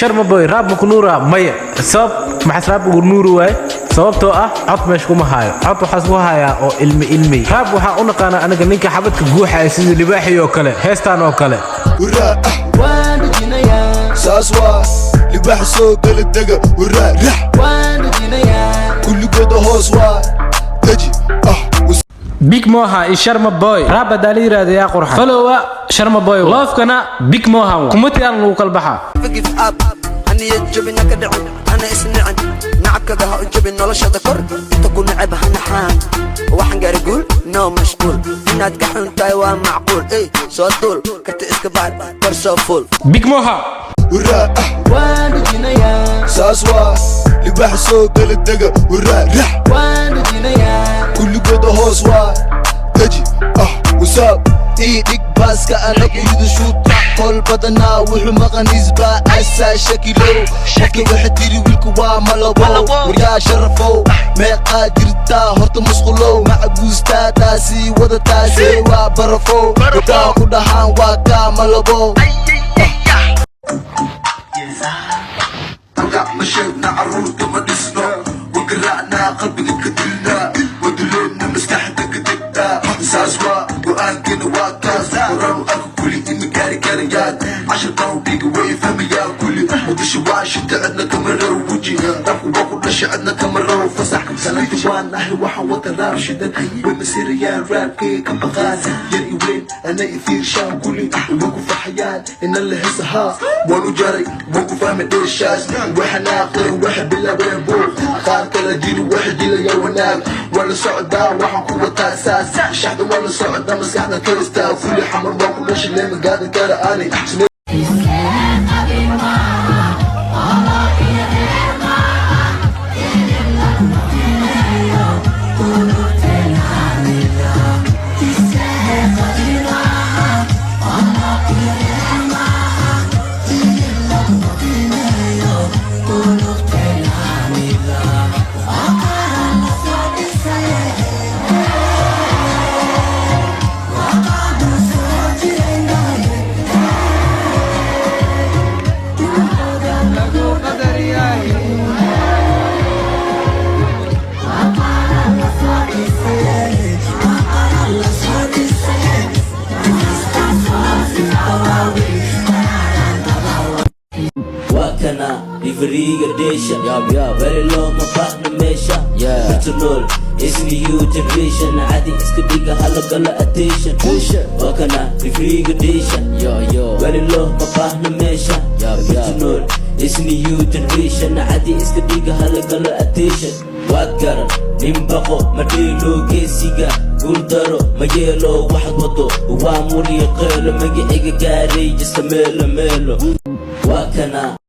Sharma Boy rap ma ku nuuraa? Maya. Sabab maxaas rap ugu nuuri waaye? Sababtoo ah cod meesha kuma haayo. Cod waxaas ku hayaa oo ilmi ilmi. Rap waxaa u naqaanaa aniga ninka xabadka guuxaya, sida libaaxii oo kale, heestaan oo kale. Waraa ah, saas waa libaax soo gala dega. Waraa rax kulligooda hoos waa deji ah. Big Moha iyo Sharma Boy, rap hadaa la yiraahdo yaa qurxan? Followa Sharma Boy, loofkana Big Moha, kumatiaan lagu kala baxaa. Give up, haniyad jabin, ha ka dhicin, hana isnicin, nacabkaga ha u jabin, noloshada kor inta ku neceb ha naxaan. Waxaan gaari guul, no mashquul. Inaad ka xun tahay waa macquul. Ey, soo duul, karti iska baar, kor soo fuul. Big Moha. Waraa ah, saas waa libaax soo gala dega. Waraa rax kulligooda hoos waa deji ah. Wasaab Ii dhig baaska, anagu rido shuuta. Kol badanaa wuxuu maqanisbaa asaa shakilow. Qofka waxa tiri wiilku waa malabow. Waryaa sharafow, meeqaa jirtaa horta? Musqulow macaguustaa, taasii wadataasee waa barafow. Gabdhaha ku dhahaan waa kaa malabow. Magac ma sheegna, caruurta ma dhisno. Wagaraacnaa, qalbiga ka dilnaa, waduleedna maskaxda ka degtaa. Saas waa go'aankina, waa kaas. Horaan u arka kuli ima gaari karayaan. Cashir baan u dhiga, way fahmayaan kuli. Muqdisho waa shita, cidna kama raro weji. Rabku waa ku dhashay, cidna kama raro fasax. Salaanta waan ahay, waxaan wata raab shidan. Way masirayaan, raabkayga ka baqaan. Yar i weyn ana i fiirshaan, kuli way ku farxayaan ina la hesahaa. Waan u jaray, waan ku fahmay dheeshaas. Waxanaaqeen, waxa bilaabeen buuq. Qaar kala jiri, waxa jilaya wanaag. Waa la socdaa, waxaan ku wataa saas. Shaxda waa la socdaa, maskaxda karistaa. Kuli Xamar waa ku dhashay, leema gaadan kara ani. Waa kana rifiriga dheesha, weli looma baahna meesha. Birta nool is new generation, cadi iska dhiga, hala galo attention. Waa kana rifiriga dheesha, weli looma baahna meesha. Birta nool is new generation, cadi iska dhiga, hala galo attention. Waad garan nin baqo ma dheelo, geesiga guuldaro ma yeelo. Waxaad wado waa muriyo qeelo, magaciga gaaray jista meelo meelo. Waa kana.